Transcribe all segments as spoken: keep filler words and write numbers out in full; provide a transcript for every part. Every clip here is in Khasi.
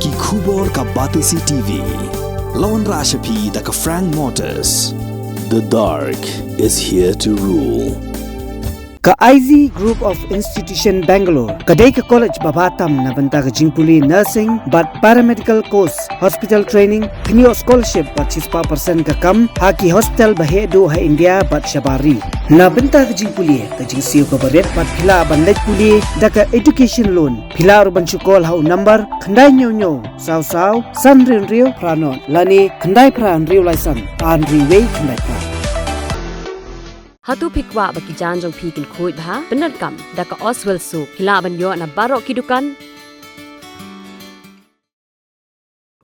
Ki khubor ka Batesi T V. La wanrah sha phi da ka Frank Motors. The dark is here to rule. Ka I Z Group of Institution Bangalore ka dei ka college ba bha tam na bynta ka jingpule nursing bad paramedical course, hospital training, pynïoh scholarship bad shispah percent ka kam ha ki hospital ba heh duh ha India bad shabar ri. Na bynta ka jingpule ka jingsiew kaba rit bad phi lah ban leit pule da ka education loan. Phi lah ruh ban shu call ha u number khyndai hynñiew hynñiew saw saw san hynriew hynriew phra nod lane khyndai phra hynriew lai san ar hynriew wei khyndai phra. Hato phi kwah ba ki jaiñ jong phi kin khuid bha? Pyndonkam da ka Oswell Soap. Phi lah ban ïoh na baroh ki dukan.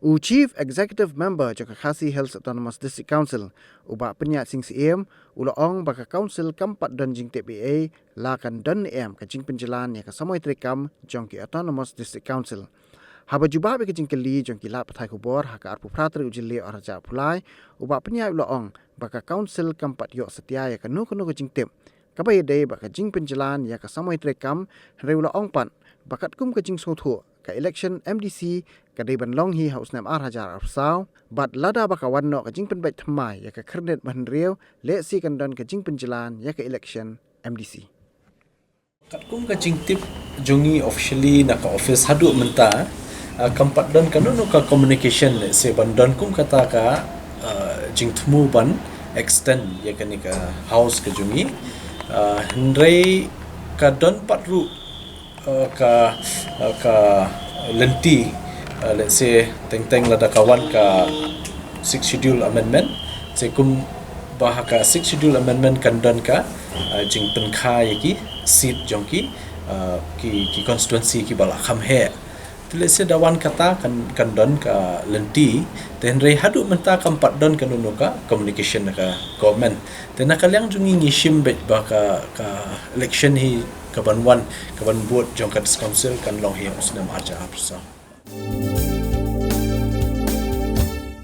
U Chief Executive Member jong ka Khasi Hills Autonomous District Council, u Bah Pynïaid Sing Syiem, u la ong ba ka Council kam pat don jingtip ei ei la kan don ne em ka jingpynjlan ïa ka samoi treikam jong ki Autonomous District Council. Haba jubab ïa ka jingkylli jong ki lad pathai khubor ha ka arphew phra tarik u Jylliew arhajar arphew lai, u Bah Pynïaid u la ong ba ka Council kam pat ïoh satia ïa kano kano ka jingtip kaba ïadei bad ka jingpynjlan ïa ka samoi treikam, hynrei u la ong pat ba katkum ka jingsngewthuh, ka election M D C ka dei ban long hi ha u snem arhajar arphew saw, bad lada ba ka wan noh ka jingpynbeit thymmai ïa ka khyrnit ba hynriew, lehse kan don ka jingpynjlan ïa ka election M D C. Katkum ka jingtip jong ngi officially na ka office haduh mynta, ah, kam pat don kano kano ka communication, lehse ban don kum kata ka, ah, jingthmu ban extend ïa kane ka house ka jong ngi. Ah, hynrei ka don pat ruh, ah, ka, ah, ka lynti, ah, lehse teng teng lada ka wan ka Sixth Schedule Amendment, lehse kum ba ha ka Sixth Schedule Amendment kan don ka, ah, jingpynkha ïa ki seat jong ki, ah, ki, ki constituency kiba la kham heh. Te lehse da wan kata kan, kan don ka lynti, te hynrei haduh mynta kam pat don kano kano ka communication na ka government. Te na ka liang jong ngi ngi shim beit ba ka, ka election hi kaban wan, kaban bud jong ka District Council kan long hi ha u snem arhajar arphew saw.